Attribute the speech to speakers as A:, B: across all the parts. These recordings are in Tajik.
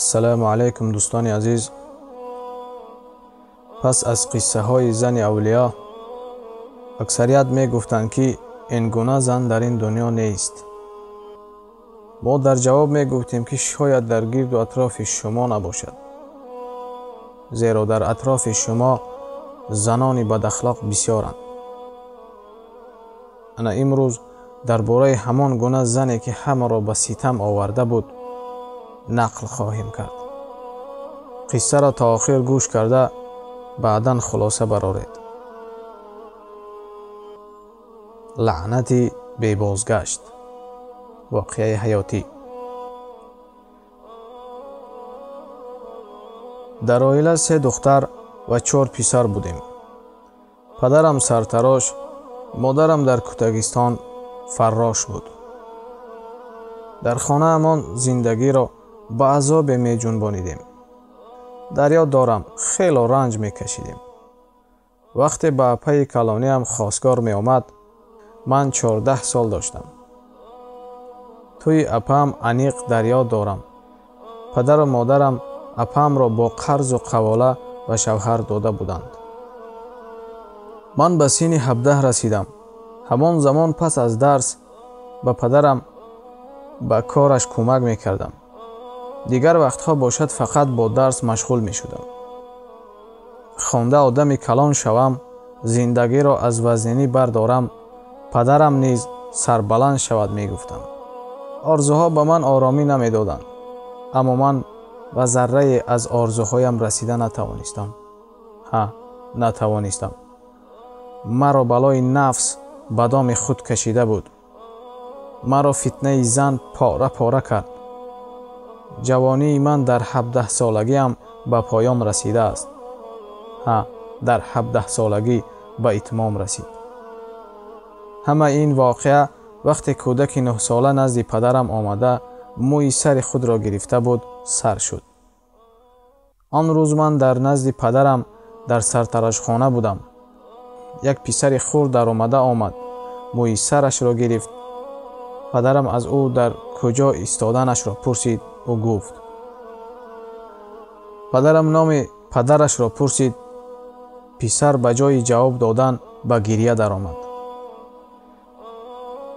A: Ассалому алайкум, дӯстони азиз. Пас аз қиссаҳои зани авлиё аксарият мегуфтанд, ки ин гуна зан дар ин дунё нест. Мо дар ҷавоб мегуфтем, ки шояд дар гирду атрофи шумо набошад, зеро дар атрофи шумо занони бадахлоқ бисёранд. Ана имрӯз дар бораи ҳамон гуна зане, ки ҳамаро ба ситам оварда буд, нақл хоҳем кард. Қиссаро то охир гӯш карда, баъдан хулоса бароред. Лаънати бебозгашт. Воқеаи ҳаётӣ. Дар оила 3 духтар ва 4 писар будем. Падарам сартарош, модарам дар Кӯтагистон фаррош буд. Дар хонаамон зиндагиро ба азобе меҷунбонидем. Дар ёд дорам, хело ранҷ мекашидем. Вақте ба апаи калониам хостгор меомад, ман 14 сол доштам. Тӯи апаам аниқ дар ёд дорам. Падару модарам апаамро бо қарзу қавола ба шавҳар дода буданд. Ман ба синни 17 расидам. Ҳамон замон пас аз дарс ба падарам ба кораш кӯмак мекардам. Дигар вақтҳо бошад фақат бо дарс машғул мешудам. Хонда одами калон шавам, зиндагиро аз вазнинӣ бардорам, падарам низ сарбаланд шавад мегуфтам. Орзуҳо ба ман оромӣ намедоданд, аммо ман ба заррае аз орзуҳоям расида натавонистам. Ҳа, натавонистам. Маро балои нафс ба доми худ кашида буд. Маро фитнаи зан пора пора кард. Ҷавонии ман дар 17 солагиам ба поён расидааст. Ҳа, дар 17 солагӣ ба итмом расид. Ҳама ин воқеа вақте кӯдаки 9 сола назди падарам омада мӯи сари худро гирифта буд, сар шуд. Он рӯз ман дар назди падарам дар сартарошхона будам. Як писари хурд даромада омад, мӯи сарашро гирифт. Падарам аз ӯ дар куҷо истоданашро пурсид. Ӯ гуфт. Падарам номи падарашро пурсид. Писар ба ҷои ҷавоб додан ба гиря даромад.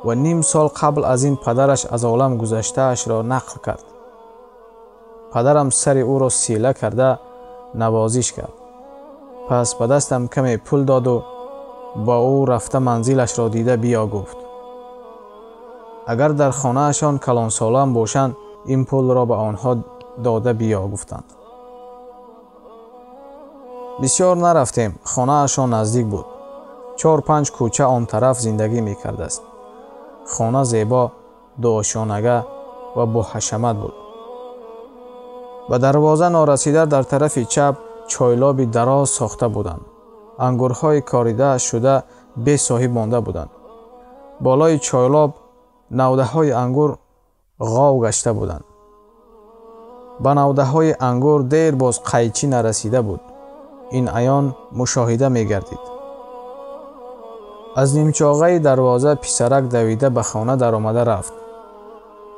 A: Ва ним сол қабл аз ин падараш аз олам гузаштаашро нақл кард. Падарам сари ӯро сила карда навозиш кард. Пас ба дастам каме пул доду бо ӯ рафта манзилашро дида биё гуфт. Агар дар хонаашон калонсолам бошанд, ин пулро ба онҳо дода биё гуфтанд. Бисёр нарафтем, хонаашон наздик буд. 4-5 кӯча он тараф зиндагӣ мекардааст. Хона зебо, дуошонага ва боҳашамат буд. Ба дарвоза норасида дар тарафи чап чойлоби дароз сохта буданд. Ангурҳои корида шуда бесоҳиб монда буданд. Болои чойлоб навдаҳои ангур ғов гашта буданд. Ба навдаҳои ангур дер боз қайчӣ нарасида буд. Ин аён мушоҳида мегардид. Аз нимчоғаи дарвоза писарак давида ба хона даромада рафт.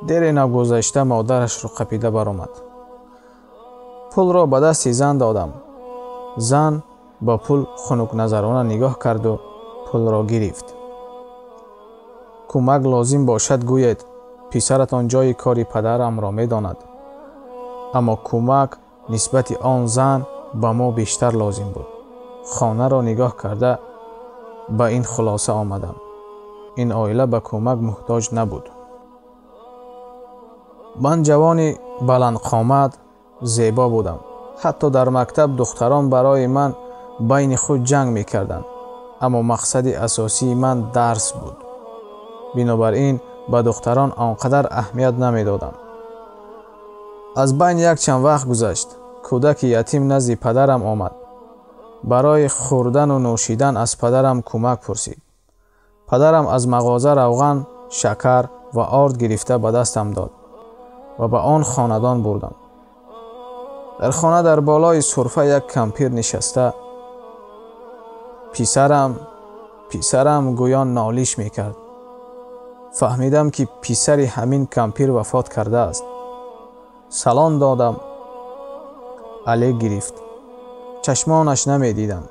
A: Дере нагузашта модарашро қапида баромад. Пулро ба дасти зан додам. Зан ба пул хунукназарона нигоҳ карду пулро гирифт. Кӯмак лозим бошад гӯед, писаратон ҷои кори падарамро медонад. Аммо кӯмак нисбати он зан ба мо бештар лозим буд. Хонаро нигоҳ карда ба ин хулоса омадам. Ин оила ба кӯмак муҳтоҷ набуд. Ман ҷавони баландқомат, зебо будам. Ҳатто дар мактаб духтарон барои ман байни худ ҷанг мекарданд, аммо мақсади асосии ман дарс буд. Бинобар ин ба духтарон он қадар аҳамият намедодам. Аз байн якчанд вақт гузашт. Кӯдаки ятим назди падарам омад. Барои хӯрдану нӯшидан аз падарам кӯмак пурсид. Падарам аз мағоза равған, шакар ва орд гирифта ба дастам дод ва ба он хонадон бурдам. Дар хона дар болои сурфа як кампир нишаста писарам, писарам гӯён нолиш мекард. Фаҳмидам, ки писари ҳамин кампир вафот кардааст. Салом додам. Алек гирифт. Чашмонаш намедидам.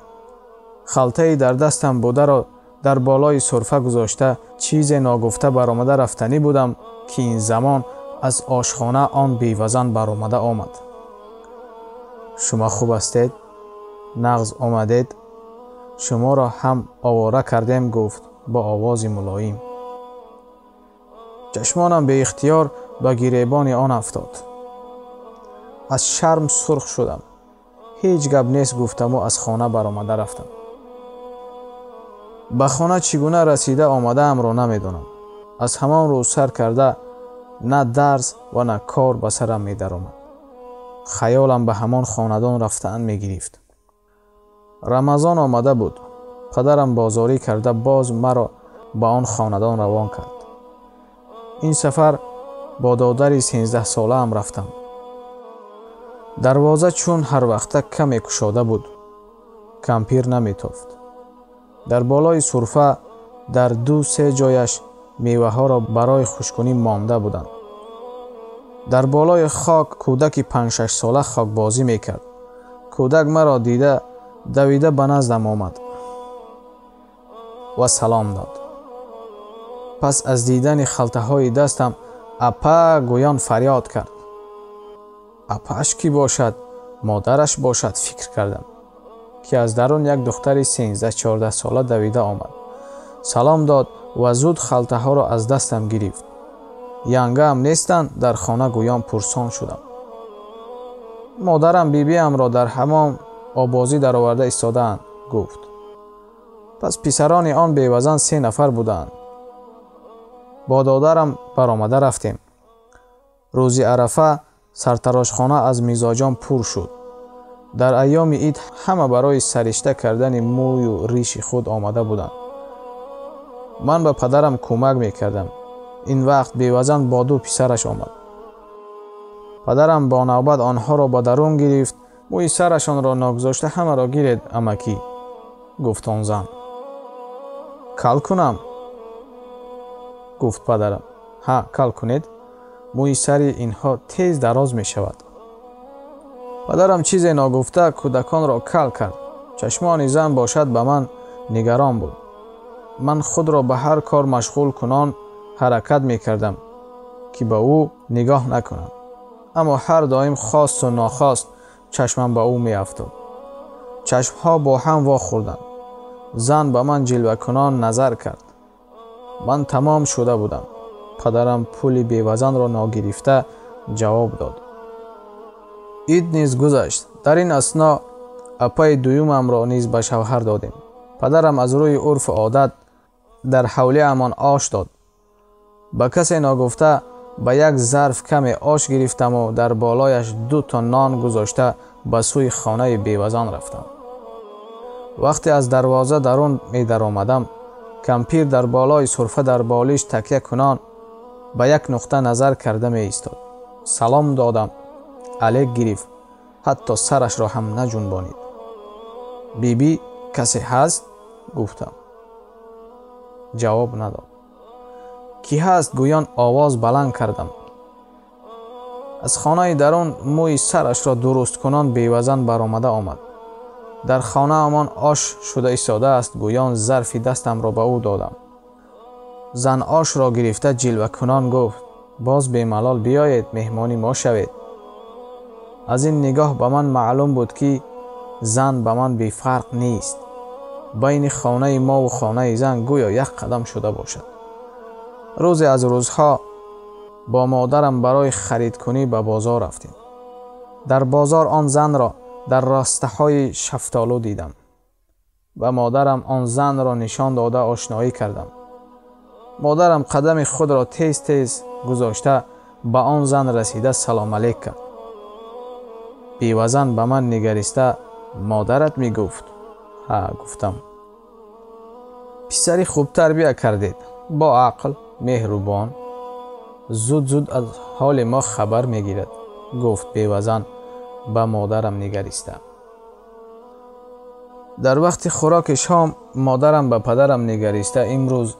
A: Халтаи дар дастам бударо дар болои сурфа гузошта чизе ногуфта баромада рафтанӣ будам, ки ин замон аз ошхона он бевазан баромада омад. Шумо хуб ҳастед? Нағз омадед? Шуморо ҳам овора кардем, гуфт бо овози мулоим. Чашмонам беихтиёр ба гиребони он афтод. Аз шарм сурх шудам. Ҳеҷ гап нест, гуфтаму аз хона баромада рафтам. Ба хона чӣ гуна расида омадаамро намедонам. Аз ҳамон рӯз сар карда на дарс ва на кор ба сарам медаромад. Хаёлам ба ҳамон хонадон рафтан мегирифт. Рамазон омада буд. Падарам бозорӣ карда боз маро ба он хонадон равон кард. Ин сафар бо додари 13-солаам рафтам. Дарвоза чун ҳар вақта каме кушода буд. Кампир наметофт. Дар болои сурфа дар 2-3 ҷояш меваҳоро барои хушкунӣ монда буданд. Дар болои хок кӯдаки 5-6 сола хокбозӣ мекард. Кӯдак маро дида давида ба наздам омад ва салом дод. Пас аз дидани халтаҳои дастам апа гӯён фарёд кард. Апааш кӣ бошад, модараш бошад, фикр кардам, ки аз дарун як духтари 13-14 сола давида омад. Салом дод ва зуд халтаҳоро аз дастам гирифт. Янгаам нестанд, дар хона гӯён пурсон шудам. Модарам бибиамро дар ҳамом обозӣ дароварда истодаанд, гуфт. Пас писарони он бевазан 3 нафар буданд. Бо додарам баромада рафтем. Рӯзи Арафа сартарошхона аз мизоҷон пур шуд. Дар айёми ид ҳама барои саришта кардани мӯю риши худ омада буданд. Ман ба падарам кӯмак мекардам. Ин вақт бевазан бо 2 писараш омад. Падарам бо навбат онҳоро ба дарун гирифт. Мӯи сарашонро ногузошта ҳамаро гиред, амакӣ, гуфт он зан. Кал кунам, гуфт падарам. Ҳа, кал кунед. Мӯи сари инҳо тез дароз мешавад. Падарам чизе ногуфта кӯдаконро кал кард. Чашмони зан бошад ба ман нигарон буд. Ман худро ба ҳар кор машғул кунон ҳаракат мекардам, ки ба ӯ нигоҳ накунам. Аммо ҳар доим хосту нохост чашмам ба ӯ меафтод. Чашмҳо бо ҳам вохӯрданд. Зан ба ман ҷилвакунон назар кард. Ман тамом шуда будам. Падарам пули бевазанро ногирифта ҷавоб дод. Ид низ гузашт. Дар ин асно апаи дуюмамро низ ба шавҳар додем. Падарам аз рӯи урфу одат дар ҳавлиамон ош дод. Ба касе ногуфта ба як зарф каме ош гирифтаму дар болояш 2 то нон гузошта ба сӯи хонаи бевазан рафтам. Вақте аз дарвоза дарун медаромадам, кампир дар болои сурфа дар болиш такя кунон ба як нуқта назар карда меистод. Салом додам. Алек гирифт. Ҳатто сарашро ҳам наҷунбонид. Бибӣ, касе ҳаст? Гуфтам. Ҷавоб надод. Кӣ ҳаст? Гӯён овоз баланд кардам. Аз хонаи дарун мӯи сарашро дурусткунон бевазан баромада омад. Дар хонаамон ош шуда истодааст, гӯён зарфи дастамро ба ӯ додам. Зан ошро гирифта ҷилвакунон гуфт: боз бемалол биёед, меҳмони мо шавед. Аз ин нигоҳ ба ман маълум буд, ки зан ба ман бефарқ нест. Байни хонаи мо ва хонаи зан гӯё як қадам шуда бошад. Рӯзе аз рӯзҳо бо модарам барои харидкунӣ ба бозор рафтем. Дар бозор он занро дар растаҳои шафтолу дидам. Ба модарам он занро нишон дода ошноӣ кардам. Модарам қадами худро тез-тез гузошта ба он зан расида салом алейк кард. Бевазан ба ман нигариста модарат мегуфт? Ҳа, гуфтам. Писари хуб тарбия кардед, бо ақл, меҳрубон, зуд-зуд аз ҳоли мо хабар мегирад, гуфт бевазан ба модарам нигариста. Дар вақти хӯроки шом модарам ба падарам нигариста имрӯз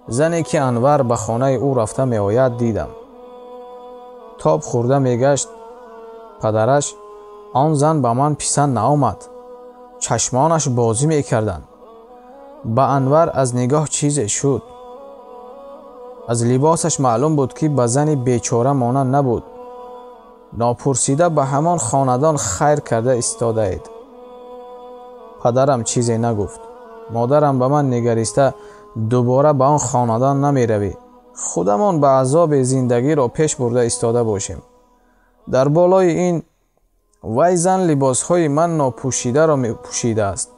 A: зане ки Анвар ба хонаи ӯ рафта меояд дидам. Тоб хӯрда мегашт. Падараш Он зан ба ман писанд наомад. Чашмонаш бозӣ мекарданд. Ба Анвар аз нигоҳ чизе шуд. Аз либосаш маълум буд, ки ба зани бечора монанд набуд. Нопурсида ба ҳамон хонадон хайр карда истодаед. Падарам чизе нагуфт. Модарам ба ман нигариста дубора ба он хонадон намеравӣ. Худамон ба азоби зиндагиро пеш бурда истода бошем. Дар болои ин вай зан либосҳои ман нопӯшидаро пӯшидааст.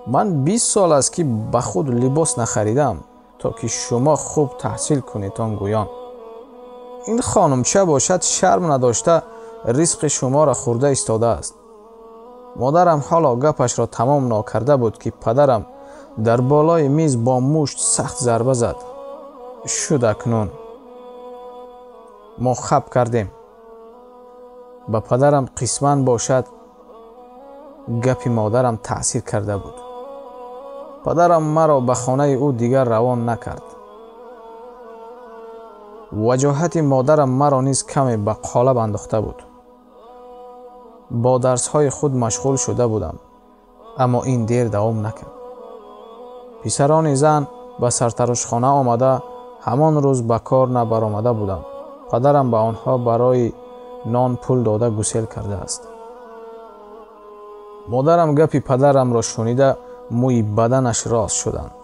A: Ман 20 сол аст, ки ба худ либос нахаридам, то ки шумо хуб таҳсил кунедон гӯён. Ин хонумча бошад шарм надошта ризқи шуморо хӯрда истодааст. Модарам ҳоло гапашро тамом нокарда буд, ки падарам дар болои миз бо мушт сахт зарба зад. Шуд акнун. Мо хаб кардем. Ба падарам қисман бошад гапи модарам таъсир карда буд. Падарам маро ба хонаи ӯ дигар равон накард. Ваҷоҳати модарам маро низ каме ба қолаб андохта буд. Бо дарсҳои худ машғул шуда будам, аммо ин дер давом накард. Писарони зан ба сартарошхона омада ҳамон рӯз ба кор набаромада будам. Падарам ба онҳо барои нон пул дода гусел кардааст. Модарам гапи падарамро шунида мӯи баданаш рост шуданд.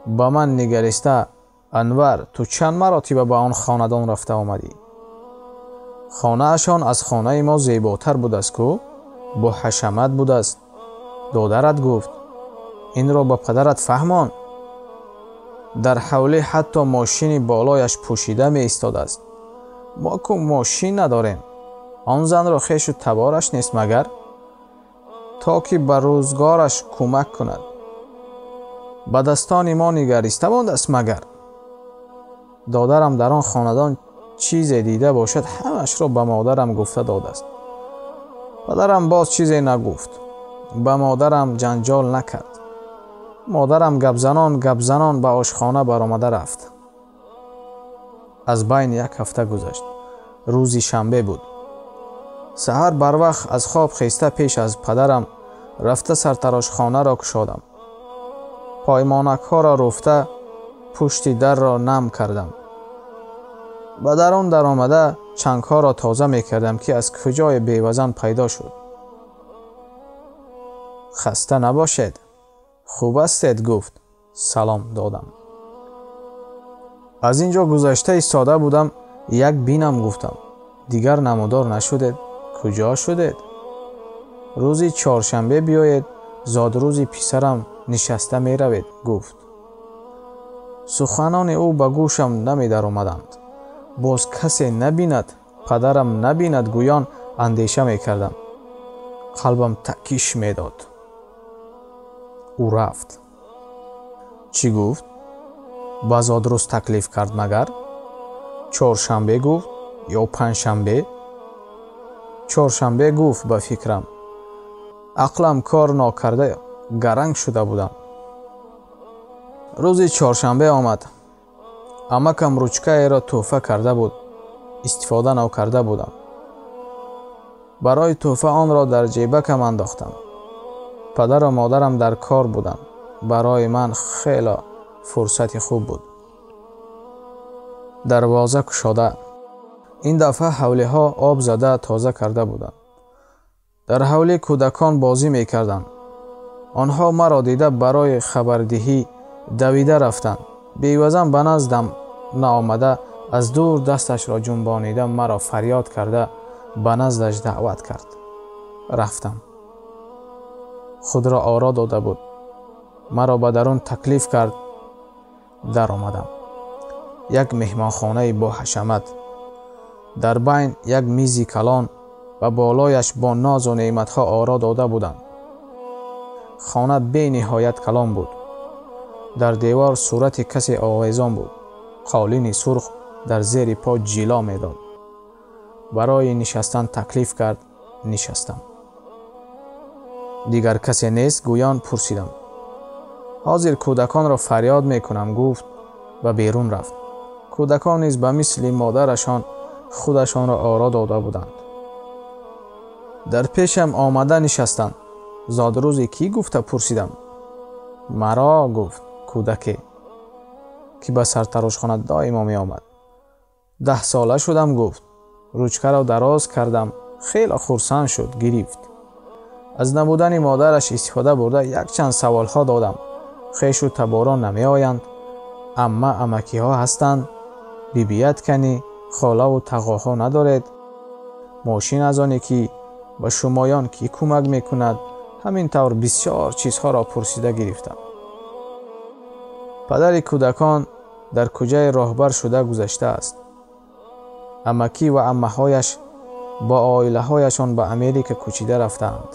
A: Ба ман нигариста Анвар, ту чанд маротиба ба он хонадон рафта омадӣ? Хонаашон аз хонаи мо зеботар будааст ку? Бо ҳашамат будааст. Додарат гуфт. Инро ба падарат фаҳмон. Дар ҳавлӣ ҳатто мошини болояш пӯшида меистодааст. Мо ку мошин надорем. Он занро хешу табораш нест магар? То ки ба рӯзгораш кӯмак кунад. Ба дастони мо нигариста мондааст магар? Додарам дар он хонадон чизе дида бошад, ҳамашро ба модарам гуфта додааст. Падарам боз чизе нагуфт. Ба модарам ҷанҷол накард. Модарам гапзанон гапзанон ба ошхона баромада рафт. Аз байн як ҳафта гузашт. Рӯзи шанбе буд. Саҳар барвақт аз хоб хеста пеш аз падарам рафта сартарошхонаро кушодам. Поймонакҳоро руфта пушти дарро нам кардам. Ба дарун даромада чангҳоро тоза мекардам, ки аз куҷое бевазан пайдо шуд. Хаста набошед. Хуб ҳастед, гуфт. Салом додам. Аз ин ҷо гузашта истода будам, як бинам гуфтам. Дигар намудор нашудед. Куҷо шудед? Рӯзи чоршанбе биёед, зодрӯзи писарам нишаста меравед, гуфт. Суханони ӯ ба гӯшам намедаромаданд. Боз касе набинад, падарам набинад гӯён андеша мекардам. Қалбам такиш медод. Ӯ рафт. Чӣ гуфт? Ба зодрӯз таклиф кард магар? Чоршанбе гуфт ё панҷшанбе? Чоршанбе гуфт ба фикрам. Ақлам кор нокарда гаранг шуда будам. Рӯзи чоршанбе омад. Амакам ручкаеро тӯҳфа карда буд. Истифода нокарда будам. Барои тӯҳфа онро дар ҷебакам андохтам. Падару модарам дар кор буданд. Барои ман хело фурсати хуб буд. Дарвоза кушода. Ин дафъа ҳавлиҳо об зада тоза карда буданд. Дар ҳавлӣ кӯдакон бозӣ мекарданд. Онҳо маро дида барои хабардиҳӣ давида рафтанд. Бевазан ба наздам наомада аз дур дасташро ҷунбонида маро фарёд карда ба наздаш даъват кард. Рафтам. Худро оро дода буд. Маро ба дарун таклиф кард. Даромадам. Як меҳмонхонаи боҳашамат. Дар байн як мизи калон ва болояш бо нозу неъматҳо оро дода буданд. Хона бениҳоят калон буд. Дар девор сурати касе овезон буд. Қолини сурх дар зери по ҷило медод. Барои нишастан таклиф кард. Нишастам. Дигар касе нест гӯён пурсидам. Ҳозир кӯдаконро фарёд мекунам, гуфт ва берун рафт. Кӯдакон низ ба мисли модарашон худашонро оро дода буданд. Дар пешам омада нишастанд. Зодрӯзи кӣ гуфта пурсидам. Маро гуфт кӯдаке, ки ба сартарошхона доимо меомад. 10 сола шудам гуфт. Ручкаро дароз кардам. Хеле хурсанд шуд, гирифт. Аз набудани модараш истифода бурда якчанд саволҳо додам. Хешу таборон намеоянд, амма амакиҳо ҳастанд, бибият кани, холаву тағоҳо надоред, мошин аз оне ки ба шумоён кӣ кӯмак мекунад. Ҳамин тавр бисёр чизҳоро пурсида гирифтам. Падари кӯдакон дар куҷаи роҳбар шуда гузаштааст. Амакӣ ва аммаҳояш бо оилаҳояшон ба Америка кӯчида рафтаанд.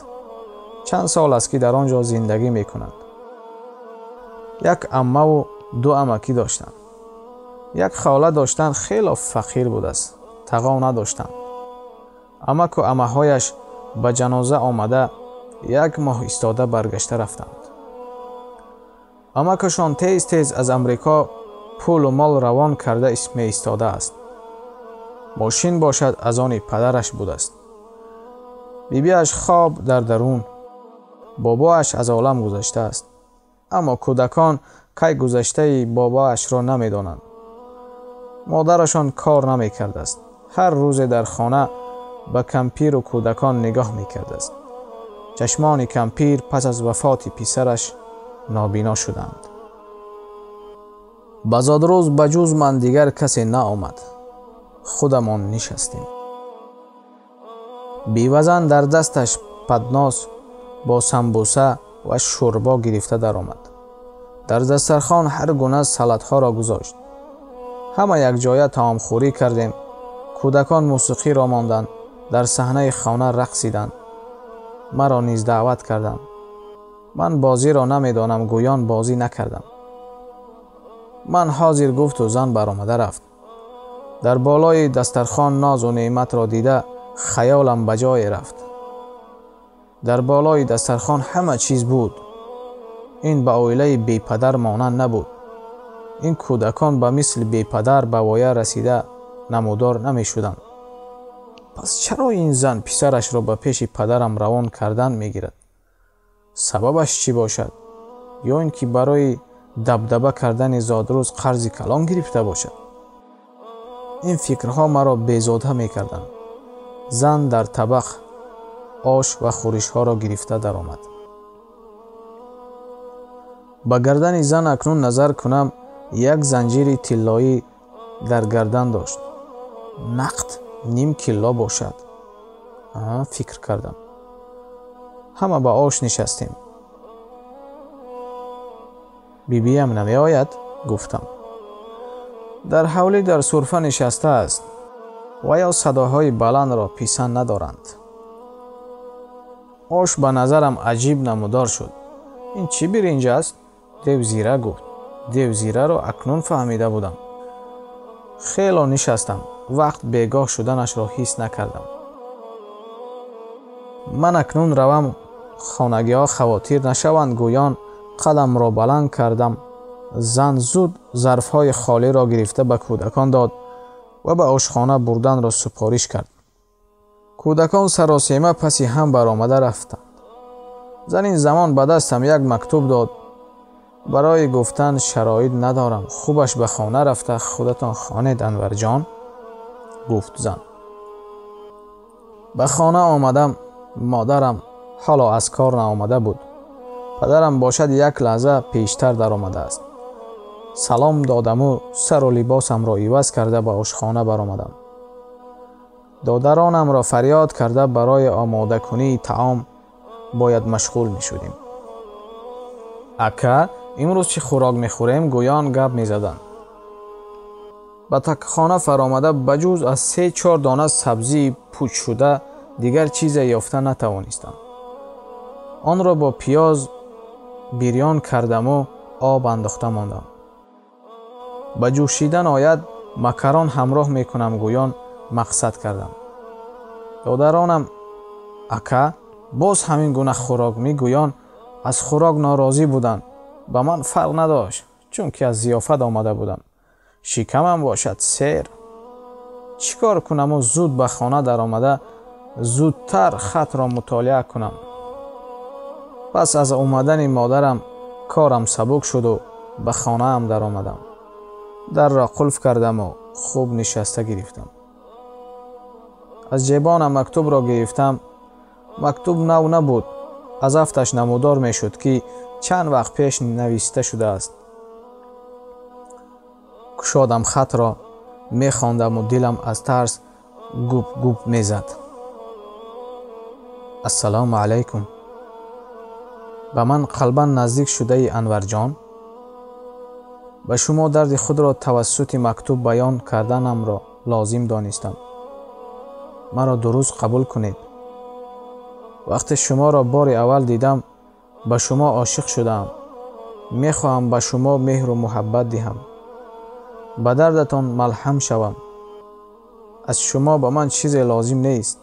A: Чанд сол аст, ки дар он ҷо зиндагӣ мекунанд. Як аммаву 2 амакӣ доштанд. Як хола доштанд, хело фақир будааст, тағо надоштанд. Амаку аммаҳояш ба ҷаноза омада 1 моҳ истода баргашта рафтанд. Амакашон тез-тез аз Амрико пулу мол равон карда меистодааст. Мошин бошад аз они падараш будааст. Бибиаш хоб дар дарун, бобоаш аз олам гузаштааст. Аммо кӯдакон кай гузаштаи бобоашро намедонанд. Модарашон кор намекардааст. Ҳар рӯзе дар хона ба кампиру кӯдакон нигоҳ мекардааст. Чашмони кампир пас аз вафоти писараш нобино шуданд. Ба зодрӯз ба ҷуз ман дигар касе наомад. Худамон нишастем. Бевазан дар дасташ паднос бо самбуса ва шӯрбо гирифта даромад. Дар дастархон ҳар гуна салатҳоро гузошт. Ҳама якҷоя таомхӯрӣ кардем. Кӯдакон мусиқиро монданд, дар саҳнаи хона рақсиданд. Маро низ даъват карданд. Ман бозиро намедонам, гӯён бозӣ накардам. Ман ҳозир гуфту зан баромада рафт. Дар болои дастархон нозу неъматро дида хаёлам ба ҷое рафт. Дар болои дастархон ҳама чиз буд. Ин ба оилаи бепадар монанд набуд. Ин кӯдакон ба мисли бепадар ба воя расида намудор намешуданд. Пас чаро ин зан писарашро ба пеши падарам равон кардан мегирад? Сабабаш чӣ бошад? Ё ин ки барои дабдаба кардани зодрӯз қарзи калон гирифта бошад? Ин фикрҳо маро безода мекарданд. Зан дар табақ ош ва хӯришҳоро гирифта даромад. Ба гардани зан акнун назар кунам, як занҷири тиллоӣ дар гардан дошт. Нақд ним килло бошад. Фикр кардам. Ҳама ба ош нишастем. Бибиям намеояд? Гуфтам. Дар ҳавлӣ дар сурфа нишастааст ва ё садоҳои баландро писанд надоранд. Ош ба назарам аҷиб намудор шуд. Ин чӣ биринҷ аст? Девзира гуфт. Девзираро акнун фаҳмида будам. Хело нишастам. Вақт бегоҳ шуданашро ҳис накардам. Ман акнун равам, хонагиҳо хавотир нашаванд гӯён қадамро баланд кардам. Зан зуд зарфҳои холиро гирифта ба кӯдакон дод ва ба ошхона бурданро супориш кард. Кӯдакон саросема паси ҳам баромада рафтанд. Зан ин замон ба дастам як мактуб дод. Барои гуфтан шароит надорам, хубаш ба хона рафта худатон хонед, Анварҷон, гуфт зан. Ба хона омадам. Модарам ҳоло аз кор наомада буд. Падарам бошад як лаҳза пештар даромадааст. Салом додаму сару либосамро иваз карда ба ошхона баромадам. Додаронамро фарёд карда барои омодакунии таом бояд машғул мешудем. Ака, имрӯз чӣ хӯрок мехӯрем? Гӯён гап мезаданд. Ба такхона фаромада ба ҷуз аз 3-4 дона сабзии пучшуда дигар чизе ёфта натавонистам. Онро бо пиёз бирён кардаму об андохта мондам. Ба ҷӯшидан ояд макарон ҳамроҳ мекунам гӯён мақсад кардам. Додаронам ака, боз ҳамин гуна хӯрок мегӯён аз хӯрок норозӣ буданд. Ба ман фарқ надошт, чунки аз зиёфат омада будам. Шикамам бошад сер. Чӣ кор кунаму зуд ба хона даромада зудтар хатро мутолиа кунам. Пас аз омадани модарам корам сабук шуду ба хонаам даромадам. Дарро қулф кардаму хуб нишаста гирифтам. Аз ҷебонам мактубро гирифтам. Мактуб нав набуд. Аз афташ намудор мешуд, ки чанд вақт пеш нависта шудааст. Кушодам хатро, мехондаму дилам аз тарс губ-губ мезад. Ассалому алайкум. Ба ман қалбан наздик шудаи Анварҷон, ба шумо дарди худро тавассути мактуб баён карданамро лозим донистам. Маро дуруст қабул кунед. Вақте шуморо бори аввал дидам, ба шумо ошиқ шудаам. Мехоҳам ба шумо меҳру муҳаббат диҳам. Ба дардатон малҳам шавам. Аз шумо ба ман чизе лозим нест.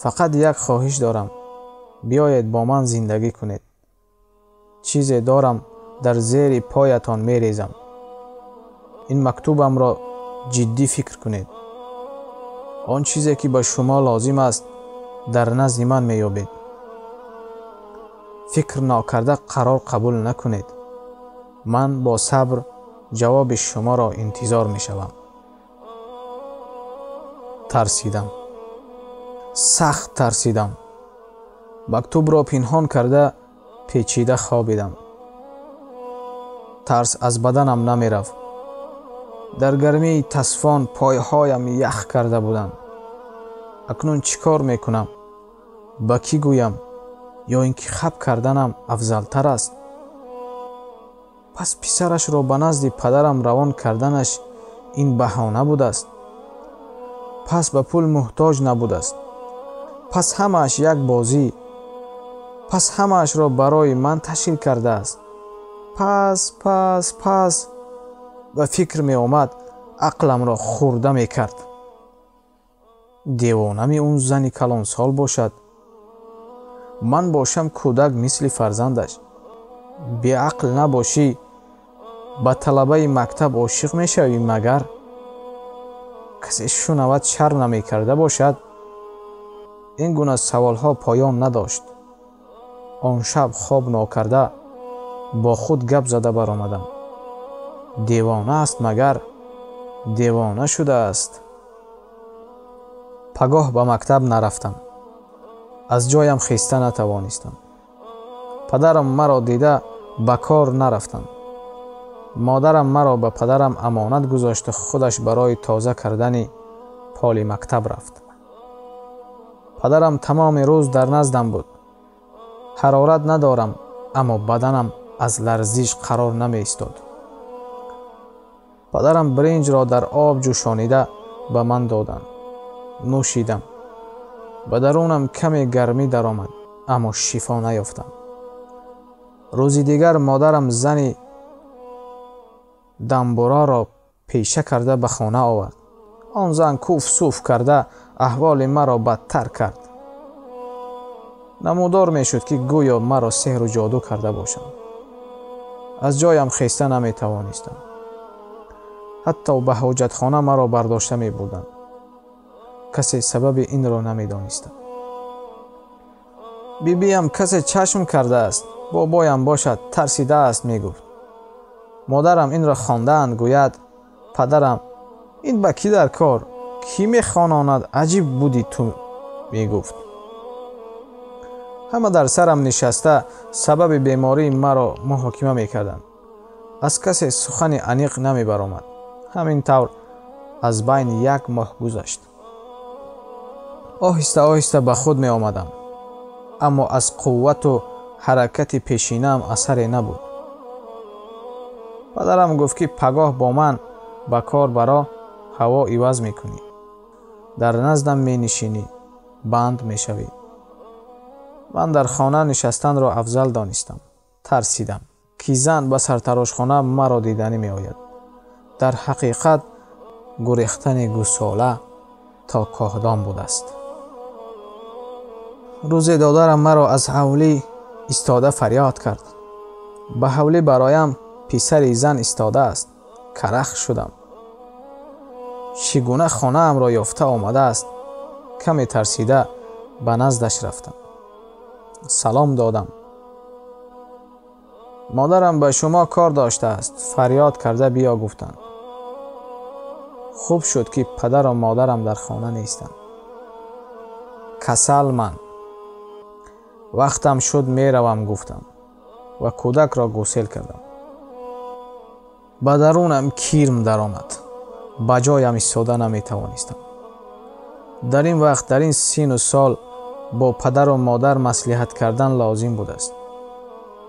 A: Фақат як хоҳиш дорам. Биёед бо ман зиндагӣ кунед. Чизе дорам дар зери поятон мерезам. Ин мактубамро ҷиддӣ фикр кунед. Он чизе ки ба шумо лозим аст, дар назди ман меёбед. Фикр нокарда қарор қабул накунед. Ман бо сабр ҷавоби шуморо интизор мешавам. Тарсидам. Сахт тарсидам. Мактубро пинҳон карда печида хобидам. Тарс аз баданам намерафт. Дар гармии тасфон пойҳоям ях карда буданд. Акнун чӣ кор мекунам? Ба кӣ гӯям? Ё ин ки хаб карданам афзалтар аст? Пас писарашро ба назди падарам равон карданаш ин баҳона будааст. Пас ба пул муҳтоҷ набудааст. Пас ҳамааш як бозӣ. Пас ҳамаашро барои ман ташкил кардааст. Пас, пас, пас ба фикр меомад, ақламро хурда мекард. Девонами он зани калонсол бошад. Ман бошам кӯдак мисли фарзандаш. Беақл набошӣ, ба талабаи мактаб ошиқ мешавӣ магар? Касе шунавад шарм намекарда бошад? Ин гуна саволҳо поён надошт. Он шаб хоб нокарда бо худ гап зада баромадам. Девона аст магар? Девона шудааст. Пагоҳ ба мактаб нарафтам. Аз ҷоям хиста натавонистам. Падарам маро дида ба кор нарафтанд. Модарам маро ба падарам амонат гузошта худаш барои тоза кардани поли мактаб рафт. Падарам тамоми рӯз дар наздам буд. Ҳарорат надорам, аммо баданам аз ларзиш қарор намеистод. Падарам биринҷро дар об ҷӯшонида ба ман доданд. Нӯшидам. Ба дарунам каме гармӣ даромад, аммо шифо наёфтам. Рӯзи дигар модарам зани дамбураро пеша карда ба хона овард. Он зан куф суф карда аҳволи маро бадтар кард. Намудор мешуд, ки гӯё маро сеҳру ҷоду карда бошанд. Аз ҷоям хеста наметавонистам. Ҳатто ба ҳоҷатхона маро бардошта мебурданд. Касе сабаби инро намедонист. Бибиям касе чашм кардааст, бобоям бошад тарсидааст мегуфт. Модарам инро хондаанд гӯяд, падарам ин ба кӣ дар кор, кӣ мехононад, аҷиб буди ту мегуфт. Ҳама дар сарам нишаста сабаби бемории маро муҳокима мекарданд. Аз касе сухани аниқ намебаромад. Ҳамин тавр аз байни як моҳ гузашт. Оҳиста оҳиста ба худ меомадам, аммо аз қуввату ҳаракати пешинаам асаре набуд. Падарам гуфт, ки пагоҳ бо ман ба кор баро ҳаво иваз мекунӣ, дар наздам менишинӣ, банд мешавӣ. Ман дар хона нишастанро афзал донистам. Тарсидам, ки зан ба сартарошхона маро диданӣ меояд. Дар ҳақиқат гурехтани гусола то коҳдон будааст. Рӯзе додарам маро аз ҳавлӣ истода фарёд кард. Ба ҳавлӣ бароям писари зан истодааст. Карах шудам. Чӣ гуна хонаамро ёфта омадааст? Каме тарсида ба наздаш рафтам. Салом додам. Модарам ба шумо кор доштааст, фарёд карда биё гуфтанд. Хуб шуд, ки падару модарам дар хона нестанд. Касал ман. Вақтам шуд меравам гуфтам ва кӯдакро гусел кардам. Ба дарунам кирм даромад. Ба ҷоям истода наметавонистам. Дар ин вақт, дар ин сину сол бо падару модар маслиҳат кардан лозим будааст.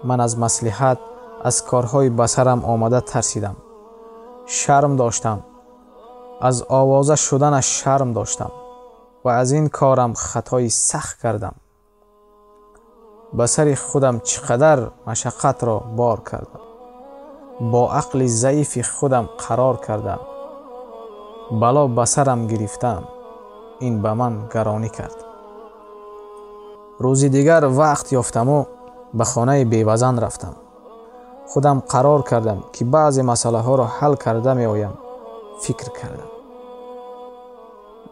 A: Ман аз маслиҳат, аз корҳои ба сарам омада тарсидам. Шарм доштам. Аз овоза шуданаш шарм доштам ва аз ин корам хатои сахт кардам. Ба сари худам чӣ қадар машаққатро бор кардам. Бо ақли заифи худам қарор кардам. Бало ба сарам гирифтам. Ин ба ман гаронӣ кард. Рӯзи дигар вақт ёфтаму ба хонаи бевазан рафтам. Худам қарор кардам, ки баъзе масъалаҳоро ҳал карда меоям. Фикр кардам.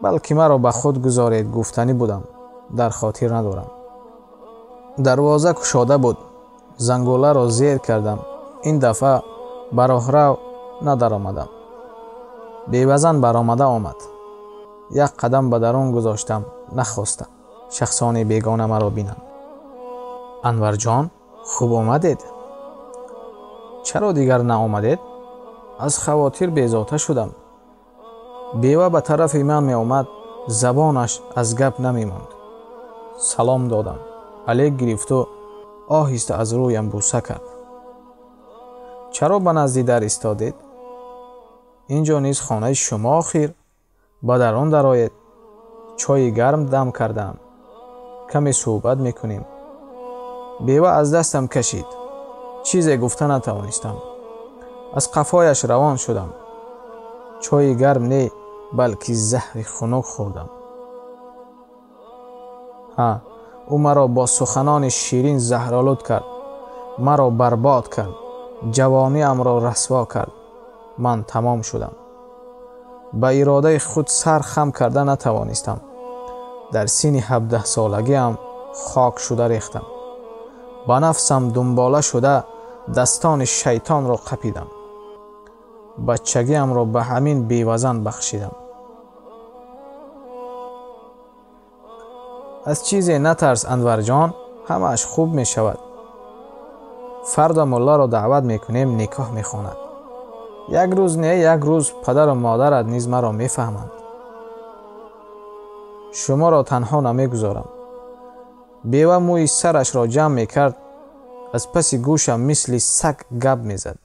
A: Балки маро ба худ гузоред гуфтанӣ будам. Дар хотир надорам. Дарвоза кушода буд. Зангуларо зер кардам. Ин дафъа ба роҳрав надаромадам. Бевазан баромада омад. Як қадам ба дарун гузоштам, нахостам шахсони бегона маро бинанд. Анварҷон, хуб омадед? Чаро дигар наомадед? Аз хавотир безота шудам. Бева ба тарафи ман меомад, забонаш аз гап намемонд. Салом додам. Алек гирифту оҳиста аз рӯям буса кард. Чаро ба назди дар истодед? Инҷо низ хонаи шумо охир. Ба дарун дароед. Чойи гарм дам кардаам. Каме суҳбат мекунем. Бева аз дастам кашид. Чизе гуфта натавонистам. Аз қафояш равон шудам. Чойи гарм не, балки заҳри хунук хӯрдам. Ҳа, ӯ маро бо суханони ширин заҳролуд кард. Маро барбод кард. Ҷавониамро расво кард. Ман тамом шудам. Ба иродаи худ сар хам карда натавонистам. Дар синни 17-солагиам хок шуда рехтам. Ба нафсам дунбола шуда дастони шайтонро қапидам. Бачагиамро ба ҳамин бевазан бахшидам. Аз чизе натарс, Анварҷон, ҳамааш хуб мешавад. Фардо мулларо даъват мекунем, никоҳ мехонад. Як рӯз не, як рӯз падару модарат низ маро мефаҳманд. Шуморо танҳо намегузорам. Бева мӯи сарашро ҷамъ мекард, аз паси гӯшам мисли саг гап мезад.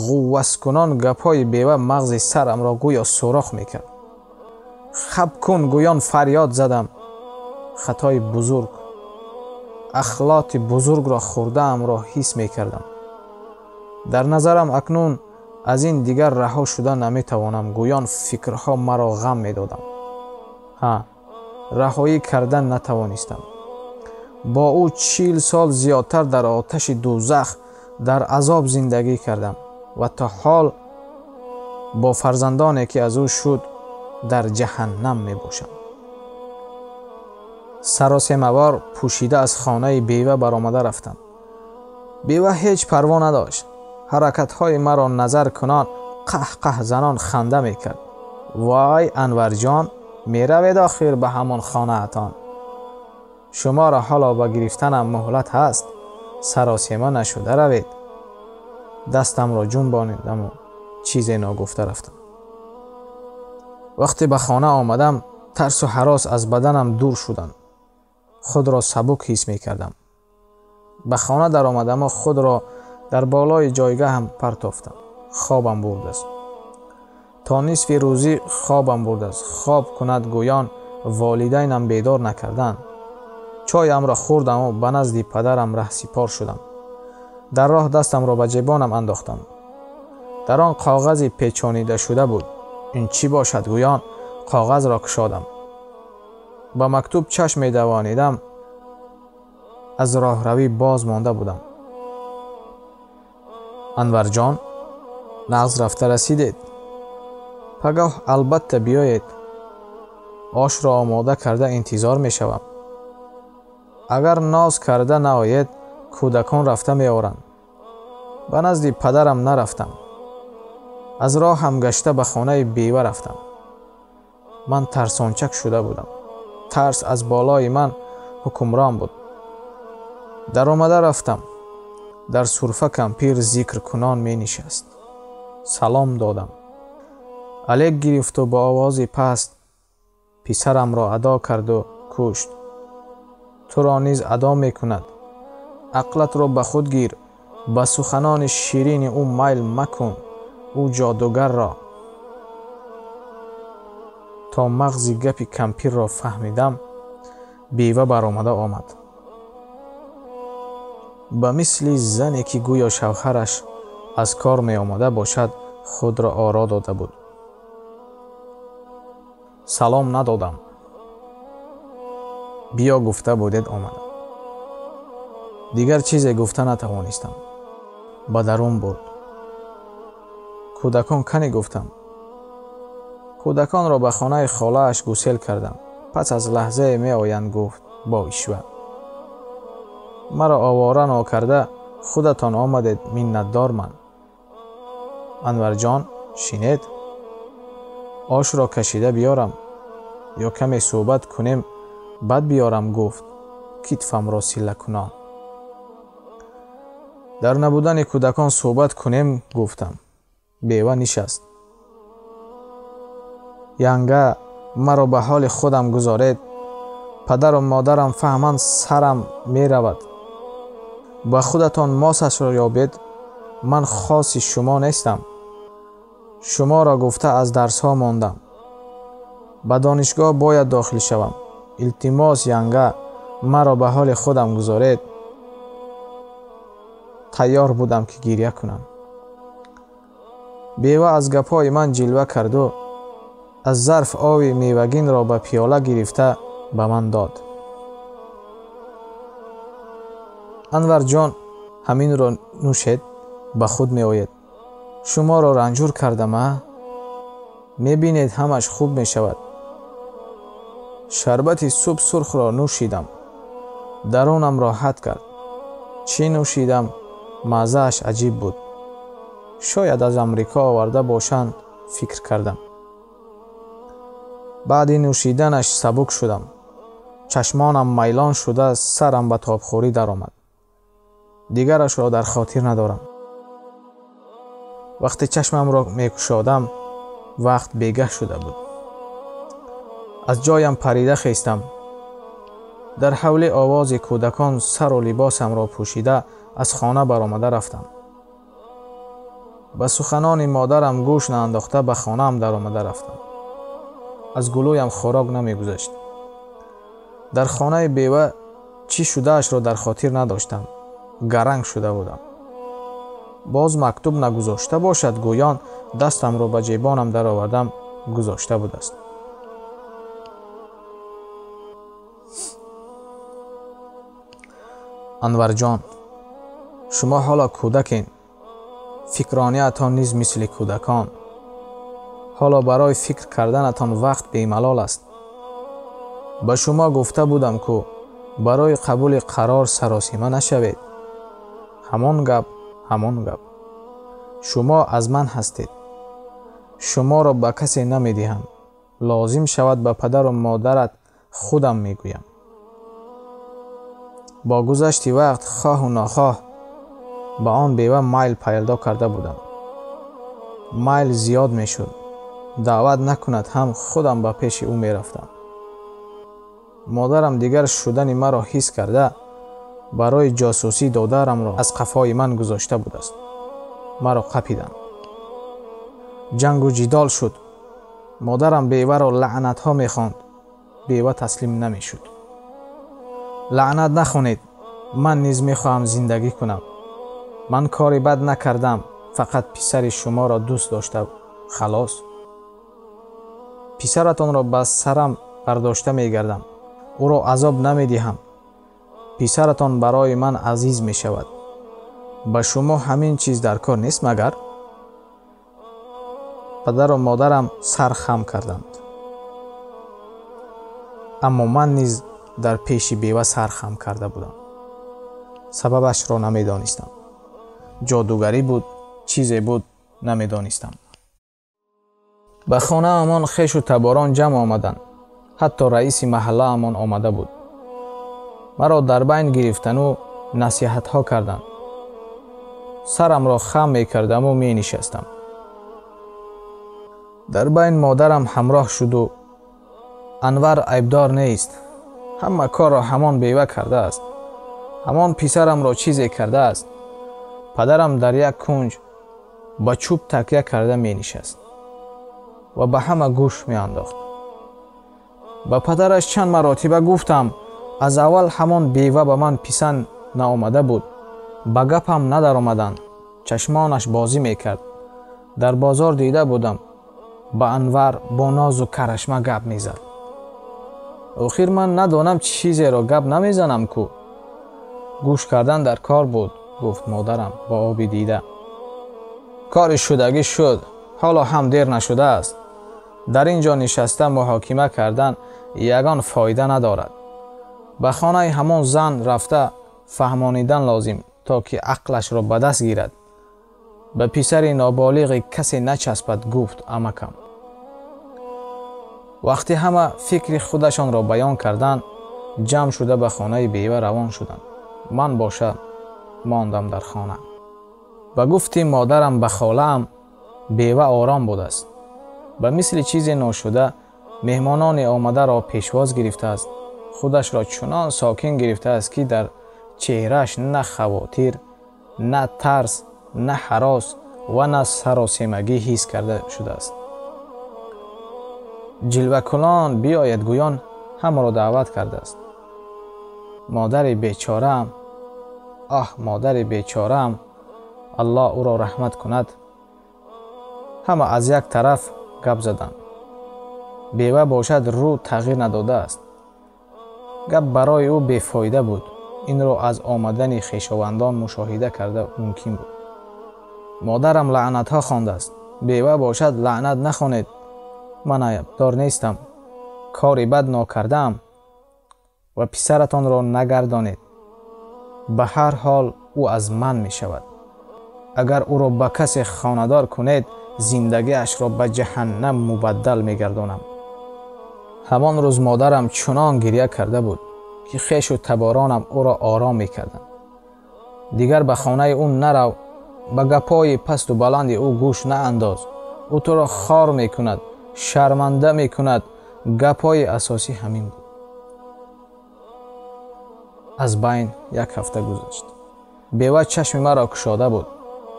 A: Ғувваскунон гапҳои бева мағзи сарамро гӯё сӯрох мекард. Хаб кун гӯён фарёд задам. Хатои бузург, ахлоти бузургро хӯрдаамро ҳис мекардам. Дар назарам акнун аз ин дигар раҳо шуда наметавонам, гӯён фикрҳо маро ғам медоданд. Ҳа, раҳоӣ кардан натавонистам. Бо ӯ 40 сол зиёдтар дар оташи дӯзах, дар азоб зиндагӣ кардам ва то ҳол бо фарзандоне ки аз ӯ шуд дар ҷаҳаннам мебошам. Саросемавор пӯшида аз хонаи бева баромада рафтам. Бева ҳеҷ парво надошт. Ҳаракатҳои маро назар кунон қаҳқаҳ занон ханда мекард. Вай, Анварҷон, меравед охир ба ҳамон хонаатон. Шуморо ҳоло ба гирифтанам муҳлат ҳаст. Саросема нашуда равед. Дастамро ҷунбонидаму чизе ногуфта рафтам. Вақте ба хона омадам, тарсу ҳарос аз баданам дур шуданд. Худро сабук ҳис мекардам. Ба хона даромадаму худро дар болои ҷойгаҳам партофтам. Хобам бурдааст. То нисфи рӯзӣ хобам бурдааст. Хоб кунад гӯён волидайнам бедор накарданд. Чойамро хӯрдаму ба назди падарам раҳсипор шудам. Дар роҳ дастамро ба ҷебонам андохтам. Дар он коғази печонида шуда буд. Ин чӣ бошад гӯён коғазро кушодам. Ба мактуб чашм медавонидам. Аз роҳравӣ боз монда будам. Анварҷон, нағз рафта расидед. Пагоҳ албатта биёед. Ошро омода карда интизор мешавам. Агар ноз карда наоед, кӯдакон рафта меоранд. Ба назди падарам нарафтам. Аз роҳам гашта ба хонаи бева рафтам. Ман тарсончак шуда будам. Тарс аз болои ман ҳукмрон буд. Даромада рафтам. Дар сурфа кампир зикркунон менишаст. Салом додам. Алек гирифту бо овози паст писарамро адо карду кушт. Туро низ адо мекунад. Ақлатро ба худ гир. Ба суханони ширини ӯ майл макун. Ӯ ҷодугарро. То мағзи гапи кампирро фаҳмидам, бева баромада омад. Ба мисли зане ки гӯё шавҳараш аз кор меомада бошад, худро оро дода буд. Салом надодам. Биё гуфта будед омадам. Дигар чизе гуфта натавонистам. Ба дарун бурд. Кӯдакон кане гуфтам. Кӯдаконро ба хонаи холааш гусел кардам. Пас аз лаҳзае меоянд, гуфт бо ишва. Маро овора нокарда худатон омадед, миннатдор ман. Анварҷон, шинед. Ошро кашида биёрам ё каме суҳбат кунем, баъд биёрам, гуфт китфамро силлакунон. Дар набудани кӯдакон суҳбат кунем, гуфтам. Бева нишаст. Янга, маро ба ҳоли худам гузоред. Падару модарам фаҳманд, сарам меравад. Ба худатон мосашро ёбед. Ман хоси шумо нестам. Шуморо гуфта аз дарсҳо мондам. Ба донишгоҳ бояд дохил шавам. Илтимос, янга, маро ба ҳоли худам гузоред. Тайёр будам ки гиря кунам. Бева аз гапҳои ман ҷилва карду аз зарф ови мевагинро ба пиёла гирифта ба ман дод. Анварҷон, ҳаминро нӯшед, ба худ меоед. Шуморо ранҷур кардам, а? Мебинед, ҳамаш хуб мешавад. Шарбати суб сурхро нӯшидам. Дарунам роҳат кард. Чӣ нӯшидам, маззааш аҷиб буд. Шояд аз Амрико оварда бошанд, фикр кардам. Баъди нӯшиданаш сабук шудам. Чашмонам майлон шуда, сарам ба тобхӯрӣ даромад. Дигарашро дар хотир надорам. Вақте чашмамро мекушодам, вақт бегаҳ шуда буд. Аз ҷоям парида хестам. Дар ҳавли овози кӯдакон сару либосамро пӯшида аз хона баромада рафтам. Ба суханони модарам гӯш наандохта ба хонаам даромада рафтам. Аз гулӯям хӯрок намегузашт. Дар хонаи бева чӣ шудаашро дар хотир надоштам. Гаранг шуда будам. Боз мактуб нагузошта бошад, гӯён дастамро ба ҷебонам даровардам, гузошта будааст. Анварҷон, шумо ҳоло кӯдакед. Фикрониятон низ мисли кӯдакон. Ҳоло барои фикр карданатон вақт бемалол аст. Ба шумо гуфта будам, ку барои қабули қарор саросима нашавед. Ҳамон гап, ҳамон гап. Шумо аз ман ҳастед. Шуморо ба касе намедиҳам. Лозим шавад ба падару модарат худам мегӯям. Бо гузашти вақт хоҳу нохоҳ ба он бева майл пайдо карда будам. Майл зиёд мешуд. Даъват накунад ҳам худам ба пеши ӯ мерафтам. Модарам дигар шудани маро ҳис карда, барои ҷосусӣ додарамро аз қафои ман гузошта будааст. Маро қапиданд. Ҷангу ҷидол шуд. Модарам беваро лаънатҳо мехонд. Бева таслим намешуд. Лаънат нахонед, ман низ мехоҳам зиндагӣ кунам. Ман кори бад накардам, фақат писари шуморо дӯст дошта, халос. Писаратонро ба сарам бардошта мегардам. Ӯро азоб намедиҳам. Писаратон барои ман азиз мешавад. Ба шумо ҳамин чиз дар кор нест магар? Падару модарам сар хам карданд. Аммо ман низ дар пеши бева сар хам карда будам. Сабабашро намедонистам. Ҷодугарӣ буд, чизе буд, намедонистам. Ба хонаамон хешу таборон ҷамъ омаданд. Ҳатто раиси маҳаллаамон омада буд. Маро дар байн гирифтану насиҳатҳо карданд. Сарамро хам мекардаму менишастам. Дар байн модарам ҳамроҳ шуду Анвар айбдор нест. Ҳама корро ҳамон бева кардааст. Ҳамон писарамро чизе кардааст. Падарам дар як кунҷ ба чӯб такя карда менишаст ва ба ҳама гӯш меандохт. Ба падараш чанд маротиба гуфтам, аз аввал ҳамон бева ба ман писанд наомада буд. Ба гапам надаромаданд. Чашмонаш бозӣ мекард. Дар бозор дида будам. Ба Анвар бо нозу карашма гап мезад. Охир ман надонам чизеро гап намезанам ку. Гӯш кардан дар кор буд, гуфт модарам бо оби дида. Кори шудагӣ шуд, ҳоло ҳам дер нашудааст. Дар ин ҷо нишаста муҳокима кардан ягон фоида надорад. Ба хонаи ҳамон зан рафта фаҳмонидан лозим, то ки ақлашро ба даст гирад. Ба писари ноболиғи касе начаспад, гуфт амакам. Вақте ҳама фикри худашонро баён карданд, ҷамъ шуда ба хонаи бева равон шуданд. Ман боша мондам дар хона. Ба гуфти модарам ба холаам, бева ором будааст. Ба мисли чизе ношуда меҳмонони омадаро пешвоз гирифтааст. Худашро чунон сокин гирифтааст, ки дар чеҳрааш на хавотир, на тарс, на ҳарос ва на саросемагӣ ҳис карда шудааст. Ҷилвакунон биёяд гӯён ҳамаро даъват кардааст. Модари бечораам, оҳ, модари бечораам, Аллоҳ ӯро раҳмат кунад. Ҳама аз як тараф гап заданд. Бева бошад рӯ тағйир надодааст. Гап барои ӯ бефоида буд. Инро аз омадани хешовандон мушоҳида карда мумкин буд. Модарам лаънатҳо хондааст. Бева бошад лаънат нахонед. Ман айбдор нестам. Кори бад нокардаам ва писаратонро нагардонед. Ба ҳар ҳол ӯ аз ман мешавад. Агар ӯро ба касе хонадор кунед, зиндагиашро ба ҷаҳаннам мубаддал мегардонам. Ҳамон рӯз модарам чунон гиря карда буд, ки хешу таборонам ӯро ором мекарданд. Дигар ба хонаи ӯ нарав, ба гапҳои пасту баланди ӯ гӯш наандоз. Ӯ туро хор мекунад, шарманда мекунад. Гапҳои асосӣ ҳамин буд. Аз байн як ҳафта гузашт. Бева чашми маро кушода буд.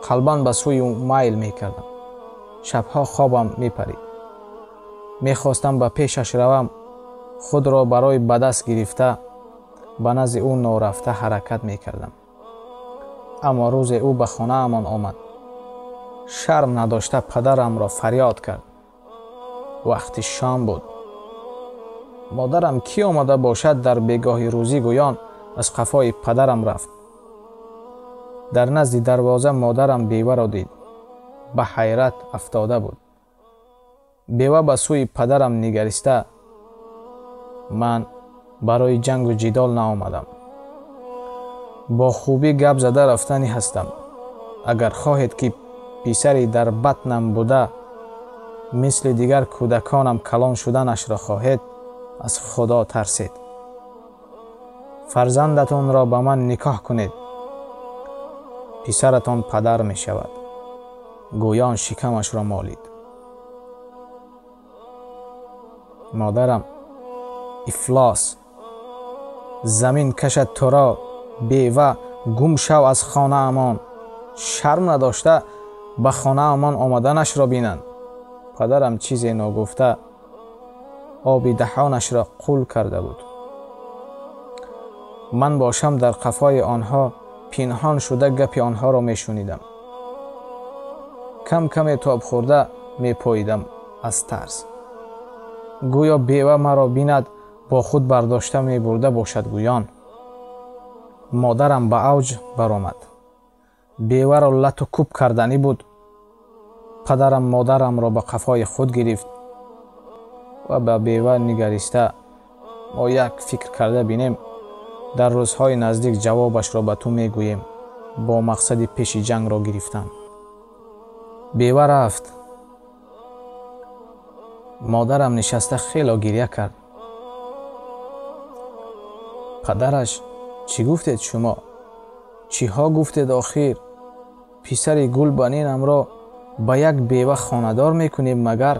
A: Қалбан ба сӯи ӯ майл мекардам. Шабҳо хобам мепарид. Мехостам ба пешаш равам, худро барои ба даст гирифта ба назди ӯ норафта ҳаракат мекардам. Аммо рӯзе ӯ ба хонаамон омад. Шарм надошта падарамро фарёд кард. Вақти шом буд. Модарам кӣ омада бошад дар бегоҳи рӯзӣ гӯён аз қафои падарам рафт. Дар назди дарвоза модарам беваро дид. Ба ҳайрат афтода буд. Бева ба сӯи падарам нигариста, ман барои ҷангу ҷидол наомадам. Бо хубӣ гап зада рафтанӣ ҳастам. Агар хоҳед, ки писари дар батнам буда мисли дигар кӯдаконам калон шуданашро хоҳед, аз Худо тарсед. Фарзандатонро ба ман никоҳ кунед. Писаратон падар мешавад. Гӯён шикамашро молид. Модарам ифлос, замин кашад туро, бева, гум шав аз хонаамон. Шарм надошта ба хонаамон омаданашро бинанд. Падарам чизе ногуфта оби даҳонашро қул карда буд. Ман бошам дар қафои онҳо пинҳон шуда гапи онҳоро мешунидам. Кам каме тоб хӯрда мепоидам аз тарс. Гӯё бева маро бинад бо худ бардошта мебурда бошад гӯён. Модарам ба авҷ баромад. Беваро лату кӯб карданӣ буд. Падарам модарамро ба қафои худ гирифт ва ба бева нигариста, Мо як фикр карда бинем, дар рӯзҳои наздик ҷавобашро ба ту мегӯем бо мақсади пеши ҷангро гирифтан. Бева рафт. Модарам нишаста хело гирья кард. Падараш: чӣ гуфтед шумо? Чиҳо гуфтед охир? Писари гулбанинамро ба як бева хонадор мекунем магар?